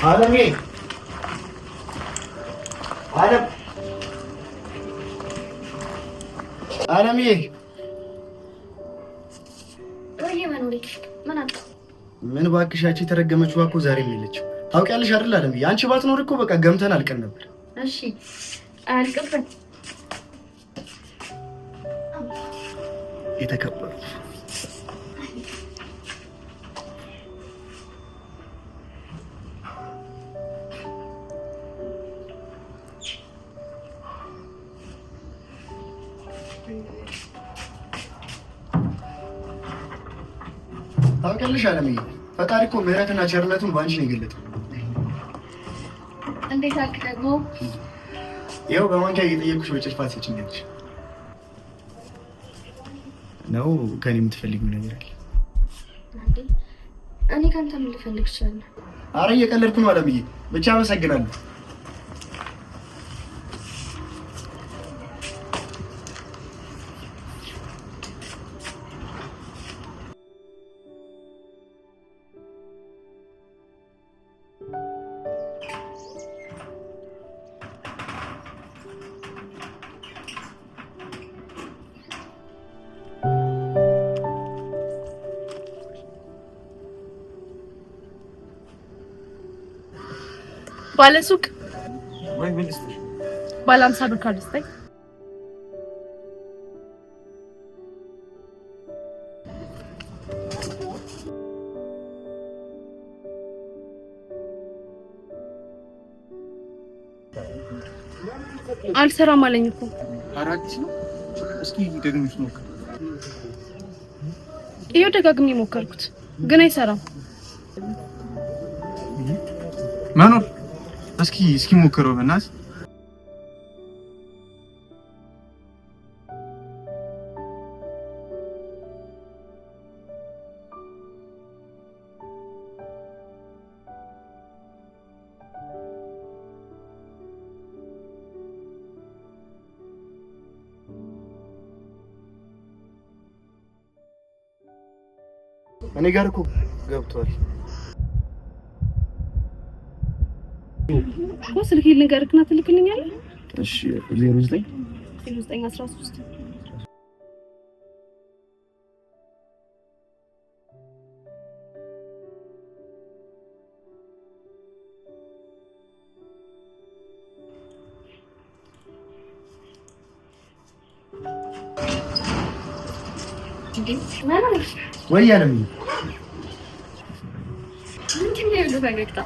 አለሜ፣ አለም፣ አለምዬ። ወይ መኖሬ፣ ምን አልክ? ምን እባክሽ፣ ያቺ የተረገመችው እኮ ዛሬም የለችም። ታውቂያለሽ አይደል አለምዬ፣ አንቺ ባትኖር እኮ በቃ ገምተን አልቀን ነበር። እሺ አያልቅብን። የተከበሩ። ታውቂያለሽ አለምዬ፣ ፈጣሪ እኮ ምህረትና ቸርነቱን በአንቺ ነው የገለጠው። እንዴት አልክ ደግሞ? ይኸው በማንኪያ እየጠየኩሽ በጭልፋ ትሰጪኛለሽ። ነው ከኔ የምትፈልጊው ነገር አለ? እንዴ፣ እኔ ከአንተ ምን ልፈልግ እችላለሁ? አረ እየቀለድኩ ነው አለምዬ። ብቻ አመሰግናለሁ። ባለ ሱቅ፣ ባለ 50 ብር ካርድ ስጠኝ። አልሰራም አለኝ እኮ። ኧረ አዲስ ነው። እስኪ ደግመሽ ሞክሪ። ይኸው ደጋግሜ ሞከርኩት ግን አይሰራም። መኖር፣ እስኪ እስኪ ሞክረው በእናትህ። እኔ ጋር እኮ ገብቷል። እኮ ስልኬን ልንገርክና ትልክልኛለህ? እሺ፣ 09 0913። መኖሬ፣ ወይ አለምዬ። ምንድን ነው ያለው ፈገግታ?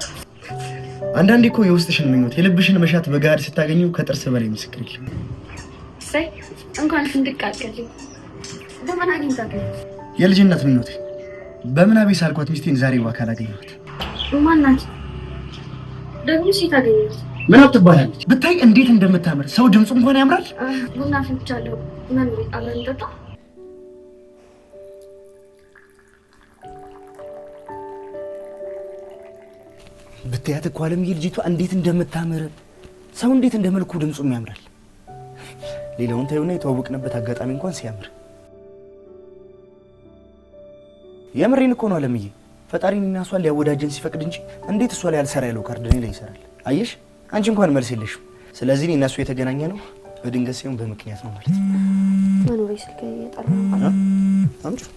አንዳንዴ እኮ የውስጥሽን ምኞት የልብሽን መሻት በጋድ ስታገኘው ከጥርስ በላይ ምስክር የለም። እሰይ፣ እንኳን ፍንድቅ አልከልኝ። በምን አግኝታት ነው? የልጅነት ምኞቴ በምናቤ ሳልኳት ሚስቴን ዛሬ በአካል አገኘኋት። ማናት? ደግሞ ሴት አገኘኋት። ምናብ ትባላለች። ብታይ እንዴት እንደምታምር፣ ሰው ድምፁ እንኳን ያምራል። ቡና አፍልቻለሁ። መኖሬ፣ አብረን እንጠጣ። ብታያት እኮ አለምዬ ልጅቷ እንዴት እንደምታምር፣ ሰው እንዴት እንደ መልኩ ድምፁም ያምራል። ሌላውን ታዩና የተዋወቅንበት አጋጣሚ እንኳን ሲያምር። የምሬን እኮ ነው አለምዬ። ፈጣሪን እና እሷን ሊያወዳጀን ሲፈቅድ እንጂ እንዴት እሷ ላይ አልሰራ ያለው ካርድ እኔ ላይ ይሰራል። አየሽ፣ አንቺ እንኳን መልስ የለሽም። ስለዚህ እኔ እና እሱ የተገናኘ ነው በድንገት ሳይሆን በምክንያት ነው ማለት ነው። መኖሬ፣ ስልክ እየጠራ ነው። አምጪው።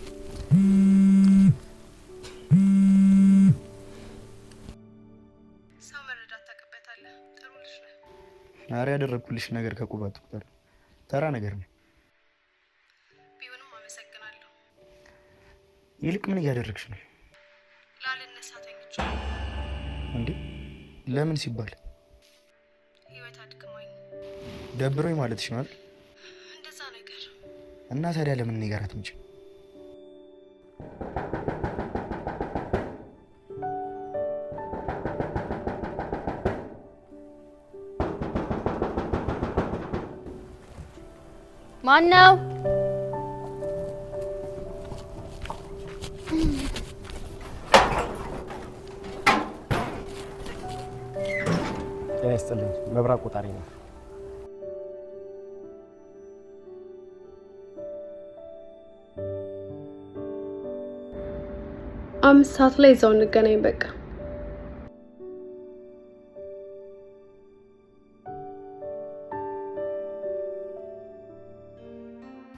ሰው መረዳት ታውቅበታለህ። ጥሩ ልጅ ነህ። ኧረ ያደረግኩልሽ ነገር ከቁባት ቁጥር ተራ ነገር ነው። ቢሆንም አመሰግናለሁ። ይልቅ ምን እያደረግሽ ነው? ላልነሳ ተኝቻለሁ። እንዴ፣ ለምን ሲባል? ህይወት አድክማኝ። ደብሮኝ ማለትሽ ነው አይደል? እንደዛ ነገር። እና ታዲያ ለምን እኔ ጋር አትመጭም? ማን ነው? ጤና ይስጥልኝ። መብራት ቆጣሪ ነው። 5 ሰዓት ላይ እዛው እንገናኝ። በቃ።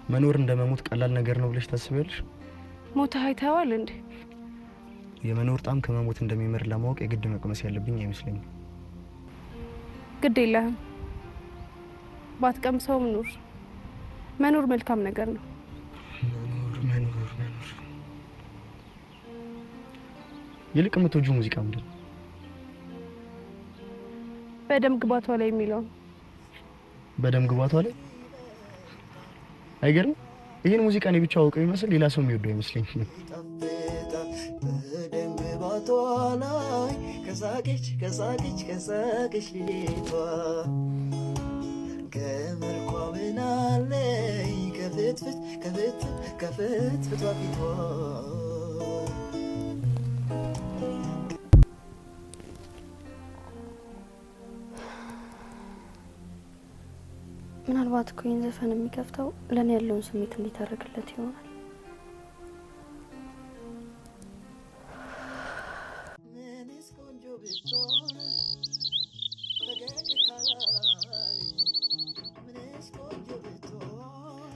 መኖር እንደመሞት ቀላል ነገር ነው ብለሽ ታስቢያለሽ? ሞተህ አይተኸዋል እንዴ? የመኖር ጣም ከመሞት እንደሚመር ለማወቅ የግድ መቅመስ ያለብኝ አይመስለኝም። ግድ የለህም፣ ባትቀምሰውም ኑር። መኖር መልካም ነገር ነው። መኖር መኖር መኖር። ይልቅ የምትወጂው ሙዚቃ ምንድን ነው? በደም ግባቷ ላይ የሚለው። በደም ግባቷ ላይ? አይገርም? ይሄን ሙዚቃ እኔ ብቻ አውቀው ይመስል ሌላ ሰው የሚወደው አይመስለኝም። በደም ግባቷ ላይ ከሳቀች ከሳቀች ከሳቀች ሌሊቷ ከመልኳ ምናለኝ ከፍትፍት ከፍትፍት ከፍትፍቷ ፊቷ። ምናልባት እኮ ይህን ዘፈን የሚከፍተው ለእኔ ያለውን ስሜት እንዲተርክለት ይሆናል። ምንስ ቆንጆ ብትሆን ፈገግ ካላለች፣ ምንስ ቆንጆ ብትሆን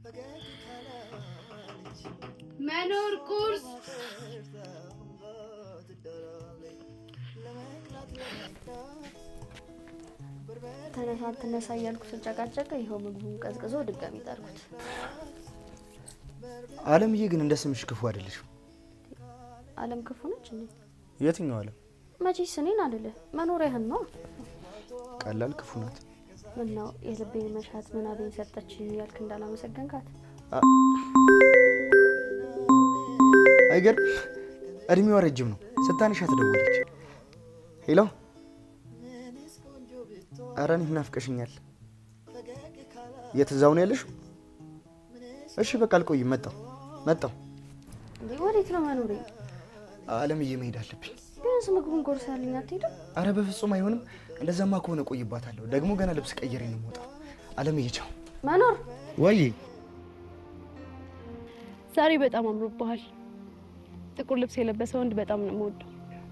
ፈገግ ካላለች። መኖር ቁርስ። ተነሳ ተነሳ እያልኩ ስጨቃጨቀ ይኸው ምግቡን ቀዝቅዞ ድጋሚ ጣልኩት። አለምዬ ግን እንደ ስምሽ ክፉ አይደለሽም። አለም ክፉ ነች እንዴ? የትኛው አለም? መቼስ እኔን አልልህ፣ መኖሪያህን ነው። ቀላል ክፉ ናት። ምነው የልቤን መሻት ምናቤን ሰጠችኝ እያልክ እንዳላመሰገንካት። አይገርም? እድሜዋ ረጅም ነው። ስታነሻት ደወለች። Hello፣ ኧረ እኔን ናፍቀሽኛል። የት እዛው ነው ያለሽው? እሺ በቃ አልቆይም፣ መጣሁ መጣሁ። እንዴ ወዴት ነው መኖሬ? አለምዬ መሄድ አለብኝ። ቢያንስ ምግቡን ጎርሰህልኝ አትሄድም? አረ በፍጹም አይሆንም። እንደዛማ ከሆነ ቆይባታለሁ። ደግሞ ገና ልብስ ቀይሬ ነው የምወጣው። አለምዬ ቻው። መኖር ወይ ዛሬ በጣም አምሮብሃል። ጥቁር ልብስ የለበሰ ወንድ በጣም ነው የምወደው።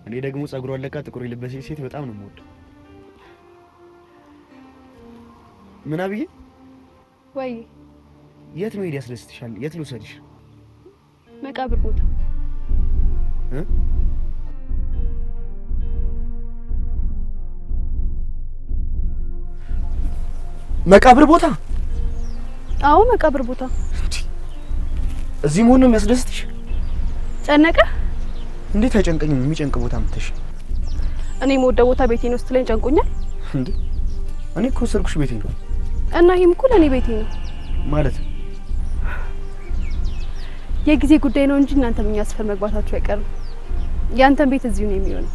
እኔ ደግሞ ጸጉሯን ለቃ ጥቁር የለበሰች ሴት በጣም ነው የምወደው። ምናብዬ ወይ የት መሄድ ያስደስትሻል? የት ልውሰድሽ? መቃብር ቦታ። እ? መቃብር ቦታ? አዎ መቃብር ቦታ። እዚህ መሆን ነው የሚያስደስትሽ? ጨነቀ? እንዴት አይጨንቀኝም? የሚጨንቅ ቦታ ምትሽ እኔ የምወደው ቦታ ቤቴ ነው ስትለኝ ጨንቆኛል። እንዴ? እኔ እኮ ወሰድኩሽ ቤቴ ነው። እና ይሄም እኮ ለእኔ ቤቴ ነው። ማለት የጊዜ ጉዳይ ነው እንጂ እናንተም እኛ ሰፈር መግባታችሁ አይቀርም። ያንተም ቤት እዚሁ ነው የሚሆነው።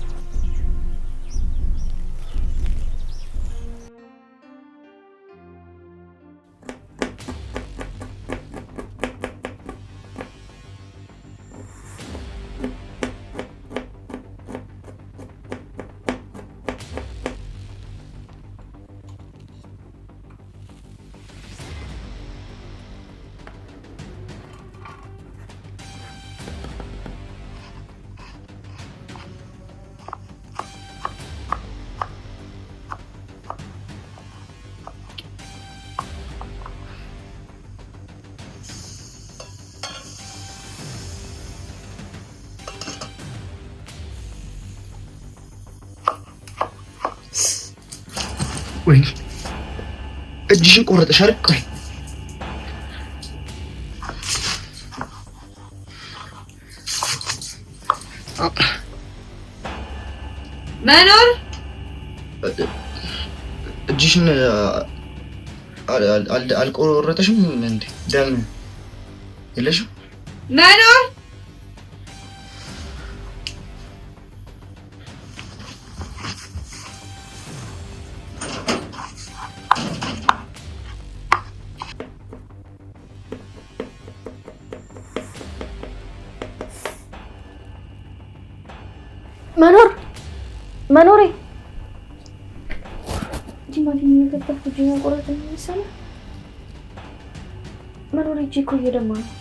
ወይኔ እጅሽን ቆረጠሽ አይደል? ቆይ መኖር እጅሽን አልቆረጠሽም እንዴ? ደም የለሽም? መኖር መኖር መኖሬ ቲማቲም እየከተፍኩ እጄን ያቆረጠኝ መሰለህ። መኖሬ እጄ እኮ እየደማ ነው።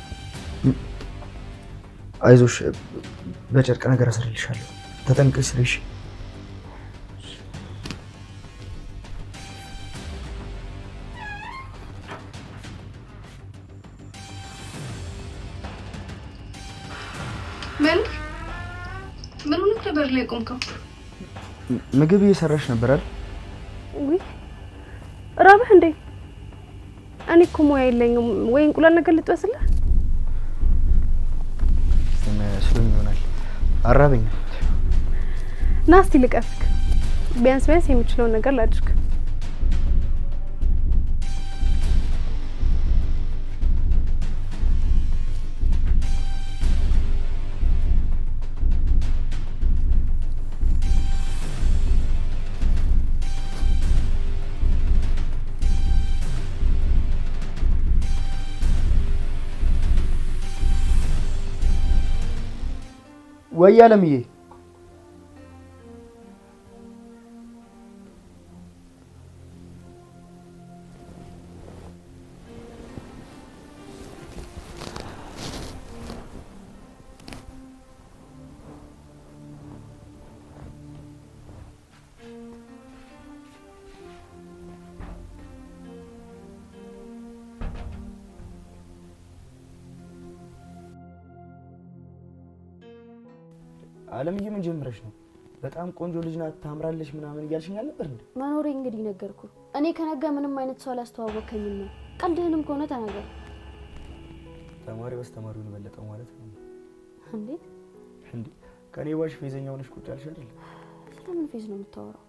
አይዞሽ፣ በጨርቅ ነገር አስርልሻለሁ። ተጠንቀሽ ስሪሽ። በር ላይ ቆምከው? ምግብ እየሰራሽ ነበር አይደል? ውይ ራበህ እንዴ? እኔ እኮ ሙያ የለኝም። ወይ እንቁላል ነገር ልጥበስልህ? መስሎኝ ይሆናል። አራበኝም። ና እስቲ ልቀፍክ። ቢያንስ ቢያንስ የምችለውን ነገር ላድርግ። ወይ አለምዬ፣ አለምዬ ምን ጀምረሽ ነው? በጣም ቆንጆ ልጅ ናት ታምራለች ምናምን እያልሽኝ አልነበር እንዴ? መኖሬ እንግዲህ ነገርኩ። እኔ ከነጋ ምንም አይነት ሰው አላስተዋወቅከኝም ነው። ቀልድህንም ከሆነ ተናገር። ተማሪ በስተማሪውን በለጠው ማለት ነው። እንዴት እንዴ? ከኔ ባሽ ፌዘኛ ሆነሽ ቁጭ አልሽ አይደል? ስለምን ፌዝ ነው የምታወራው?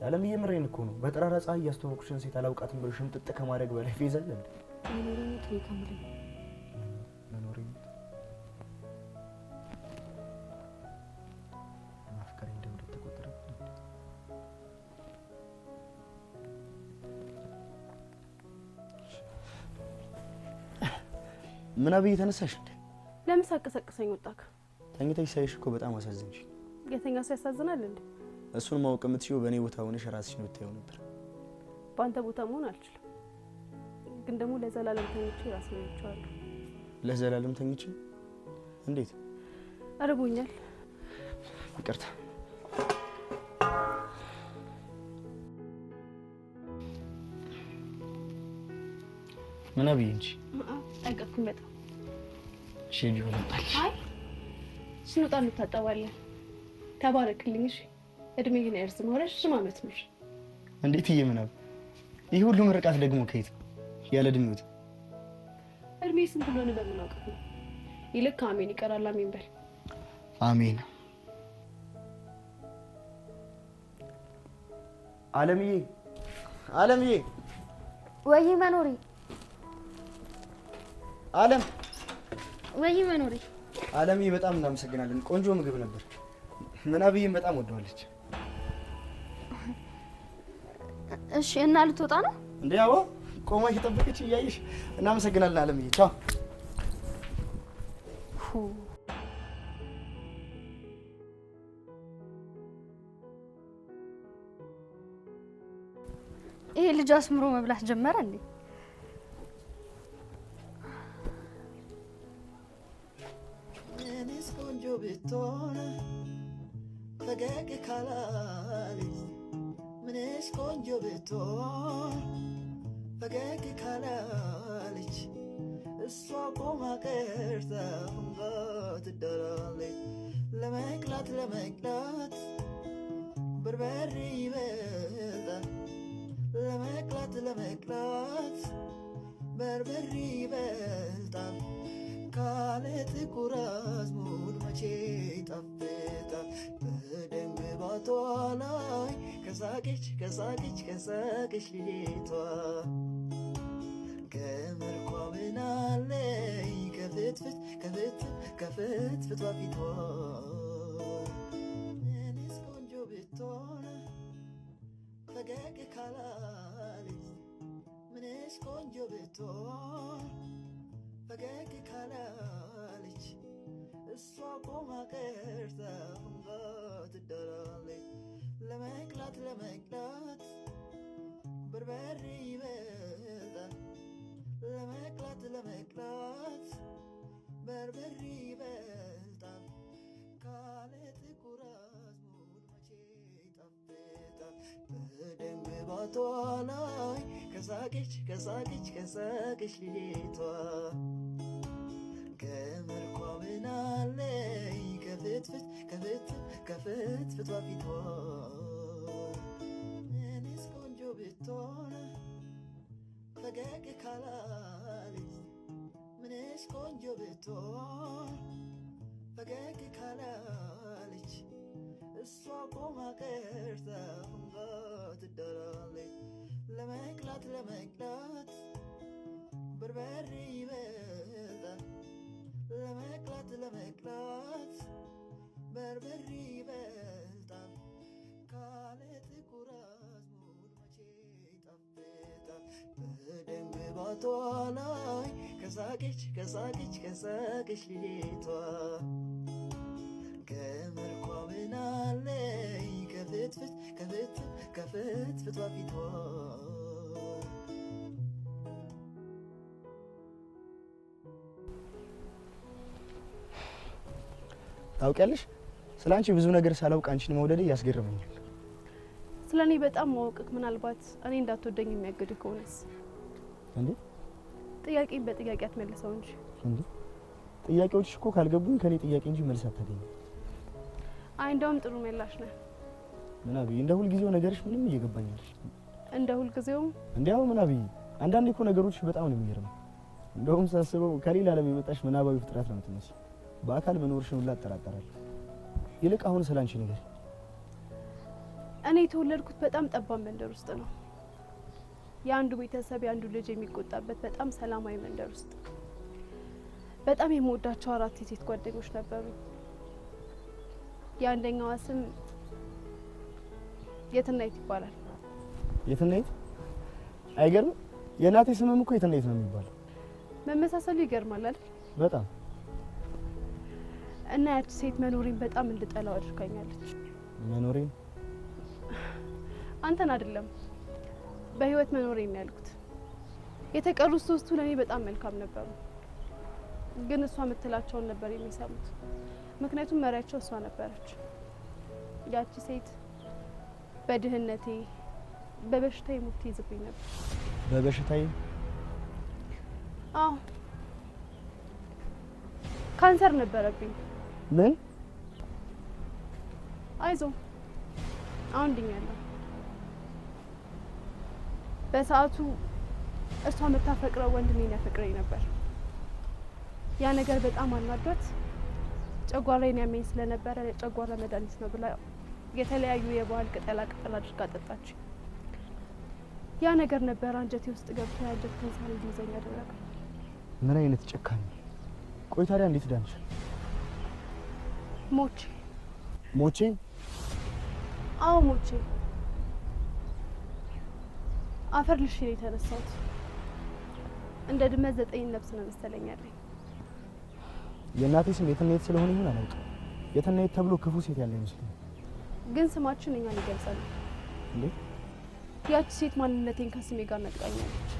አለምዬ ምሬን እኮ ነው። በጠራራ ፀሐይ ያስተዋወቅሽን ሴት አላውቃትም ብሎ ሽምጥጥ ከማድረግ በላይ ፌዝ አለ እንዴ? መኖሬ ሙት ነው ከምሬ መኖሬ ምናብ እየተነሳሽ እንዴ? ለምን ሳቀሰቅሰኝ ወጣክ? ተኝተሽ ሳይሽ እኮ በጣም አሳዘንሽ። የተኛ ሰው ያሳዝናል እንዴ? እሱን ማወቅ የምትችይው በእኔ ቦታ ሆነሽ ራስሽን ብታየው ነበር። በአንተ ቦታ መሆን አልችልም፣ ግን ደግሞ ለዘላለም ተኝቼ ራሴን አይቼዋለሁ። ለዘላለም ተኝቼ? እንዴት? እርቦኛል። ይቅርታ። ምናብዬ እንጂ ጠገብኩኝ በጣም። እሺ እንጂ ሆነጣልሽ። አይ ስንወጣ እንታጠባለን። ተባረክልኝ። እሺ እድሜህን ያርዝመው፣ ረዥም ዓመት ኑር። እንዴት እዬ ምናብ፣ ይህ ሁሉ ምርቃት ደግሞ ከየት ያለ እድሜዎት? እድሜ ስንት እንደሆነ በምን አውቀው ነው? ይልቅ አሜን ይቀራል። አሜን በል። አሜን። አለምዬ፣ አለምዬ። ወይ መኖሬ። አለም። ወይ መኖሬ። አለምዬ በጣም እናመሰግናለን። ቆንጆ ምግብ ነበር። ምናብዬም በጣም ወደዋለች። እሺ እና ልትወጣ ነው እንዴ? አዎ ቆማ እየጠበቀች እያየሽ። እናመሰግናለን አለምዬ። ቻው። ይሄ ልጅ አስምሮ መብላት ጀመረ እንዴ? ምንስ ቆንጆ ብትሆን ፈገግ ካላለች፣ ምንስ ቆንጆ ብትሆን ፈገግ ካላለች፣ እሷ ቆማ ቀርታ ትዳራለች። ለመቅላት ለመቅላት በርበሬ ይበልጣል፣ ለመቅላት ለመቅላት በርበሬ ይበልጣል። ካለ ጥቁር አዝሙድ መቼ ይጣፍጣል? በደንግባቷ ላይ ከሳቀች ከሳቀች ከሳቀች ልጅቷ፣ ከመልኳ ምን አለኝ ከፍትፍት ከፍትፍት ከፍትፍቷ ፊቷ። ምንስ ቆንጆ ብትሆን ፈገግ ካላለች፣ ምንስ ቆንጆ ብትሆን ፈገግ ካላለች፣ እሷ ቆማ ቀርታ ትዳራለች። ለመቅላት ለመቅላት በርበሬ ይበልጣል፣ ለመቅላት ለመቅላት በርበሬ ይበልጣል። ካለ ጥቁር አዝሙድ መቼ ይጣፍጣል? በደንግባቷ ላይ ከሳቀች ከሳቀች ከሳቀች ልጅቷ፣ ከመልኳ ምን አለኝ ከፍትፍት ከፍት ከፍትፍቷ ፊቷ ምንስ ቆንጆ ብትሆን ፈገግ ካላለች ምንስ ቆንጆ ብትሆን ፈገግ ካላለች እሷ ቆማ ቀርታ ትዳራለች። ለመቅላት ለመቅላት በርበሬ ይበልጣል ለመቅላት ለመቅላት በርበሬ ይበልጣል ካለ ጥቁር አዝሙድ መቼ ይጣፍጣል። በደንብ ባቷ ላይ ከሳቀች ከሳቀች ከሳቀች ልጅቷ ከመልኳ ምናለኝ ከፍትፍት ከፍትፍት ከፍትፍቷ ፊቷ። ታውቂያለሽ፣ ስለ አንቺ ብዙ ነገር ሳላውቅ አንቺን መውደዴ ያስገርመኛል። ስለ እኔ በጣም ማወቅህ ምናልባት እኔ እንዳትወደኝ የሚያግድህ ከሆነስ? እንዴ? ጥያቄን በጥያቄ አትመልሰው እንጂ። እንዴ? ጥያቄዎችሽ እኮ ካልገቡኝ ከኔ ጥያቄ እንጂ መልስ አታገኝም። አይ እንደውም ጥሩ ምላሽ ነህ። ምናብዬ፣ እንደ ሁልጊዜው ነገርሽ ምንም እየገባኝ አይደለም። እንደ ሁልጊዜው? እንዲያው ምናብዬ፣ አንዳንዴ እኮ ነገሮች በጣም ነው የሚገርመው። እንደውም ሳስበው ከሌላ ዓለም የመጣሽ ምናባዊ ፍጥረት ነው የምትመስለው። በአካል መኖርሽን ሁላ እጠራጠራለሁ። ይልቅ አሁን ስለ አንቺ ንገሪኝ። እኔ የተወለድኩት በጣም ጠባብ መንደር ውስጥ ነው። የአንዱ ቤተሰብ የአንዱ ልጅ የሚቆጣበት በጣም ሰላማዊ መንደር ውስጥ። በጣም የምወዳቸው 4 የሴት ጓደኞች ነበሩ። የአንደኛዋ ስም የትናየት ይባላል። የትናየት? አይገርምም? የእናቴ ስምም እኮ የትናየት ነው የሚባለው። መመሳሰሉ ይገርማል አይደል? በጣም። እና ያቺ ሴት መኖሬን በጣም እንድጠላው አድርጋኛለች። መኖሬን? አንተን አይደለም፣ በህይወት መኖሬን ነው ያልኩት። የተቀሩት 3ቱ ለኔ በጣም መልካም ነበሩ፣ ግን እሷ የምትላቸውን ነበር የሚሰሙት። ምክንያቱም መሪያቸው እሷ ነበረች። ያቺ ሴት በድህነቴ በበሽታዬ ሙት ይዝብኝ ነበር። በበሽታዬ? አዎ፣ ካንሰር ነበረብኝ። ምን? አይዞ አሁን ድኛለሁ። በሰዓቱ እሷ የምታፈቅረው ወንድ እኔን ያፈቅረኝ ነበር። ያ ነገር በጣም አናዷት ጨጓራዬን ያመኝ ስለነበረ ለጨጓራ መድኃኒት ነው ብላ የተለያዩ የባህል ቅጠላ ቅጠል አድርጋ ጠጣች። ያ ነገር ነበር አንጀቴ ውስጥ ገብቶ የአንጀት ካንሰር እንዲይዘኝ ያደረገው። ምን አይነት ጨካኝ! ቆይ ታዲያ እንዴት ዳንሽ? ሞቼ። ሞቼ? አዎ ሞቼ። አፈር ልሼ ነው የተነሳሁት። እንደ ድመት 9 ነፍስ ነው መሰለኝ ያለኝ። የእናቴ ስም የትናየት ስለሆነ ይሁን አላውቅም፣ የትናየት ተብሎ ክፉ ሴት ያለ አይመስለኝም። ግን ስማችን እኛን ይገልጻል። እንዴ? ያቺ ሴት ማንነቴን ከስሜ ጋር ነጥቃኛለች።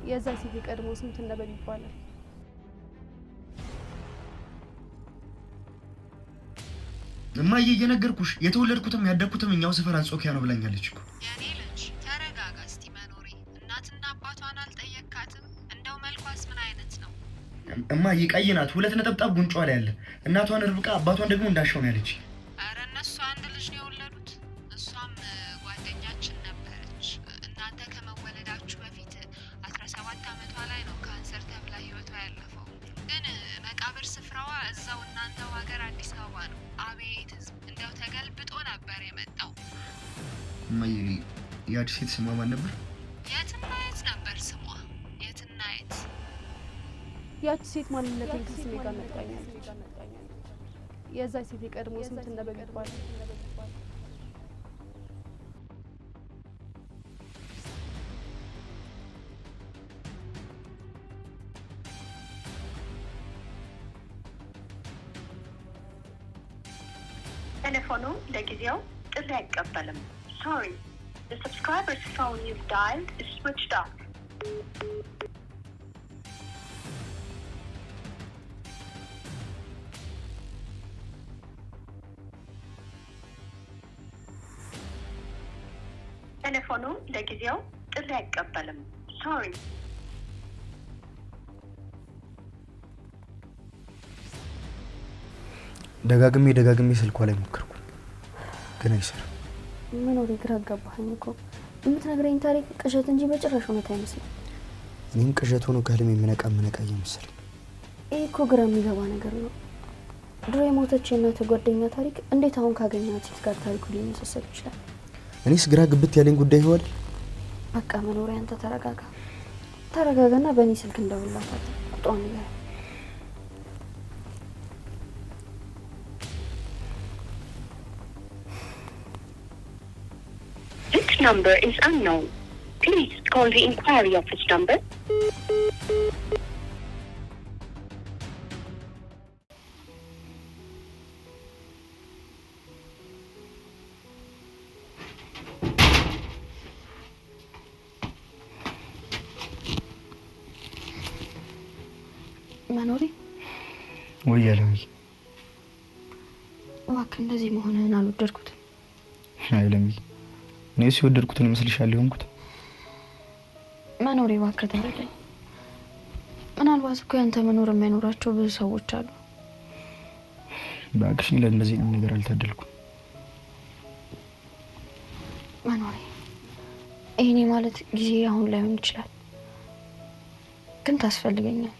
የዛ ሴት የቀድሞ ስም ትነበብ ይባላል። እማዬ፣ እየነገርኩሽ የተወለድኩትም ያደግኩትም እኛው ሰፈር አንጾኪያ ነው ብላኛለች እኮ። የኔ ልጅ ተረጋጋ እስቲ መኖሬ። እናትና አባቷን አልጠየካትም? እንደው መልኳስ ምን አይነት ነው? እማዬ ቀይ ናት፣ 2 ነጠብጣብ ጉንጯ ላይ አለ። እናቷን ርብቃ አባቷን ደግሞ እንዳሻው ነው ያለች። ኧረ እነሱ አንድ ልጅ ነው የወለዱት። እሷም ጓደኛችን ነበረች። እናንተ ከመወለዳችሁ በፊት 17 ዓመቷ ላይ ነው ካንሰር ተብላ ህይወቷ ያለፈው። ግን መቃብር ስፍራዋ እዛው እናንተው ሀገር አዲስ አበባ ነው። አቤት ህዝብ እንደው ተገልብጦ ነበር የመጣው። እማዬ፣ ያቺ ሴት ስሟ ማን ነበር? የትናየት ነበር ስሟ። የትናየት። ያቺ ሴት ማንነቴን ከስሜ ጋር ነጥቃኛለች። የዛ ሴት የቀድሞ ስም ትነበብ ይባላል። ቴሌፎኑ ለጊዜው ጥሪ አይቀበልም። Sorry, the subscriber's phone you've dialed is switched off. ቴሌፎኑ ለጊዜው ጥሪ አይቀበልም። Sorry. ደጋግሜ ደጋግሜ ስልኳ ላይ ሞከርኩ፣ ግን አይሰራም። መኖሬ ግራ አጋባኸኝ እኮ። የምትነግረኝ ታሪክ ቅዠት እንጂ በጭራሽ እውነት አይመስልም። እኔም ቅዠት ሆኖ ከህልሜ የምነቃ የምነቃ እየመሰለኝ። ይህ እኮ ግራ የሚገባ ነገር ነው። ድሮ የሞተች የእናትህ ጓደኛ ታሪክ እንዴት አሁን ካገኘሃት ሴት ጋር ታሪኩ ሊመሳሰል ይችላል? እኔስ ግራ ግብት ያለኝ ጉዳይ ይሆናል። በቃ መኖሪያ አንተ ተረጋጋ፣ ተረጋጋና በእኔ ስልክ እንደውላታለን። ቁጥሯን ንገረኝ። This number is unknown. Please call the inquiry office number. መኖሬ ወይ አለምዬ፣ እባክህ እንደዚህ መሆንህን አልወደድኩትም። አይ አለምዬ፣ እኔስ የወደድኩትን ይመስልሻል የሆንኩት? መኖሬ እባክህ ተረዳኝ። ምናልባት እኮ ያንተ መኖር የማይኖራቸው ብዙ ሰዎች አሉ። እባክሽ እኔ ለእንደዚህ አይነት ነገር አልታደልኩም። መኖሬ ይሄኔ ማለት ጊዜ አሁን ላይሆን ይችላል፣ ግን ታስፈልገኛለህ።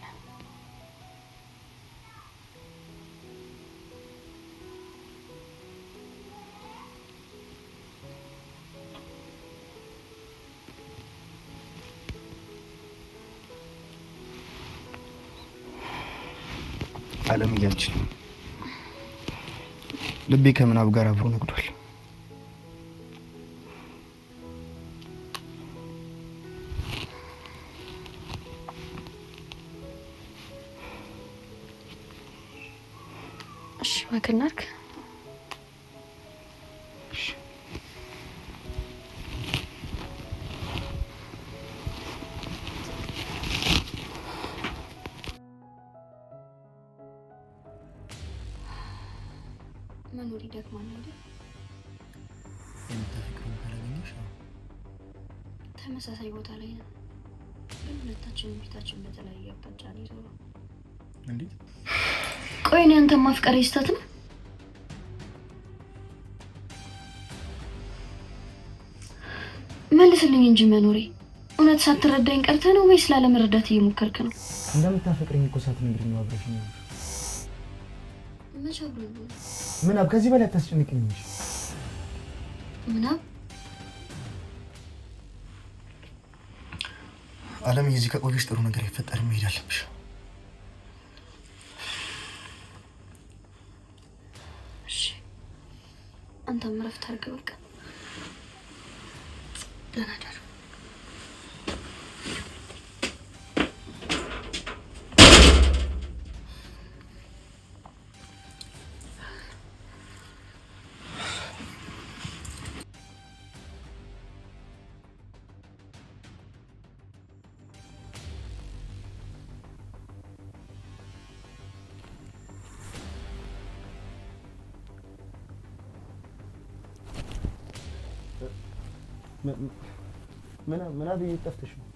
አለምዬ አልችልም። ልቤ ከምናብ ጋር አብሮ ነግዷል። እሺ walk እናድርግ። መኖር ይደክማል አይደል? የምታፈቅሪውን ካላገኘሽ ተመሳሳይ ቦታ ላይ ነን፣ ግን ሁለታችንም ፊታችን በተለያየ አቅጣጫ ነው የዞረው። እንዴት? ቆይ እኔ አንተን ማፍቀሬ ስህተት ነው? መልስልኝ እንጂ መኖሬ። እውነት ሳትረዳኝ ቀርተህ ነው ወይስ ላለመረዳት እየሞከርክ ነው? እንደምታፈቅሪኝ እኮ ሳትነግሪኝ ነው አብረሽኝ የኖርሽው። መቼ አብረን ሆነ? ምናብ ከዚህ በላይ አታስጨንቅኝ እንጂ። ምናብ አለምዬ፣ እዚህ ከቆየሽ ጥሩ ነገር አይፈጠርም። መሄድ አለብሽ። እሺ አንተም እረፍት አድርግ። በቃ ደህና እደር። ምናብ እየጠፍተሽ ነው?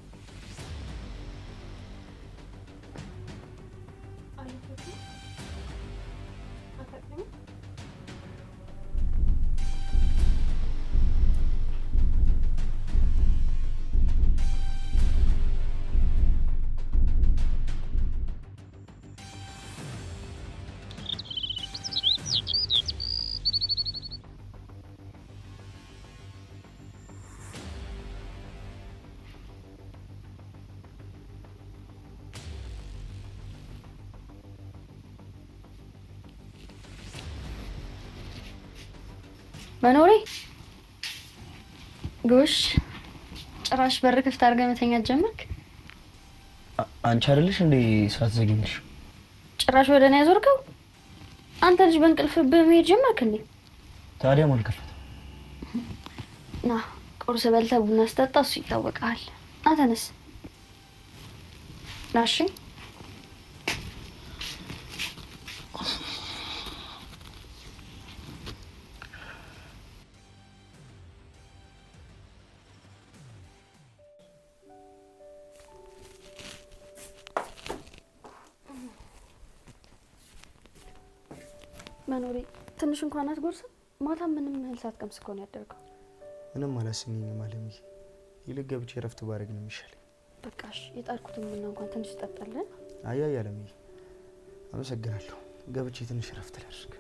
መኖሬ ጎሽ፣ ጭራሽ በር ክፍት አድርገህ መተኛት ጀመርክ። አንቺ አይደለሽ እንዴ ሳትዘጊልሽ? ጭራሽ ወደ እኔ ያዞርከው። አንተ ልጅ በእንቅልፍ መሄድ ጀመርክ እንዴ? ታዲያ ማን ከፈተ? ና ቁርስ በልተህ ቡና ስጠጣ እሱ ይታወቃል። ና ተነስ። ና እሺ። መኖሬ ትንሽ እንኳን አትጎርስም? ማታ ምንም እህል ሳትቀምስ እኮ ነው ያደርገው። ምንም አላሰኘኝም አለምዬ። ይልቅ ገብቼ እረፍት ባደርግ ነው የሚሻለኝ። በቃሽ፣ የጣልኩትን ቡና እንኳን ትንሽ ትጠጣለን። አይ አይ አለምዬ፣ አመሰግናለሁ። ገብቼ ትንሽ እረፍት ላድርግ።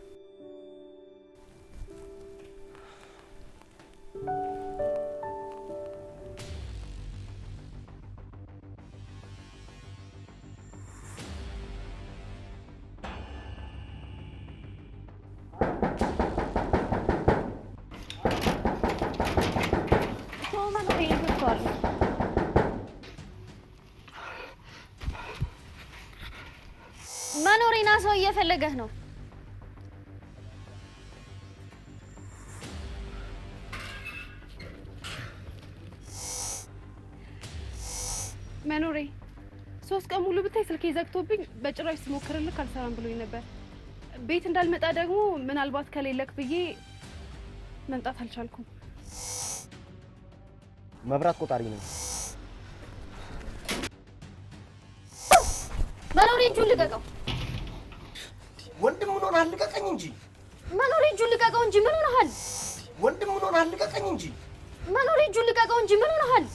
መኖሬና ሰው እየፈለገህ ነው። መኖሬ 3 ቀን ሙሉ ብታይ ስልኬ ዘግቶብኝ በጭራሽ ስሞክርልክ አልሰራም ብሎኝ ነበር። ቤት እንዳልመጣ ደግሞ ምናልባት ከሌለክ ብዬ መምጣት አልቻልኩም። መብራት ቆጣሪ ነው። መኖሬ እጁን ልቀቀው። ወንድም ምን ሆነሃል? ልቀቀኝ እንጂ። መኖሬ እጁን ልቀቀው እንጂ። ምን ሆነሃል? ወንድም ምን ሆነሃል? ልቀቀኝ እንጂ። መኖሬ እጁን ልቀቀው እንጂ። ምን ሆነሃል?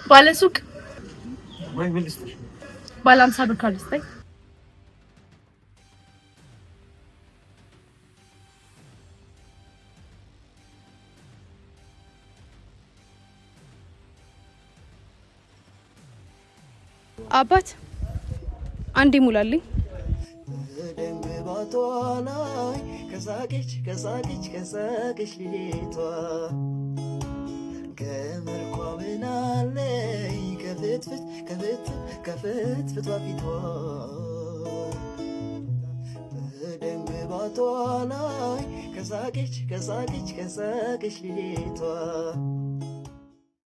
ባለ ሱቅ ወይ ምን ልስጥሽ? ባለ 50 ብር ካርድ ስጠኝ። አባት አንዴ ሙላልኝ። ደንግባቷ ላይ ከሳቀች ከሳቀች ከሳቀች ልጅቷ ከመልኳ ምናለኝ ከፍትፍት ከፍትፍት ከፍትፍቷ ፊቷ በደንግባቷ ላይ ከሳቀች ከሳቀች ከሳቀች ልጅቷ።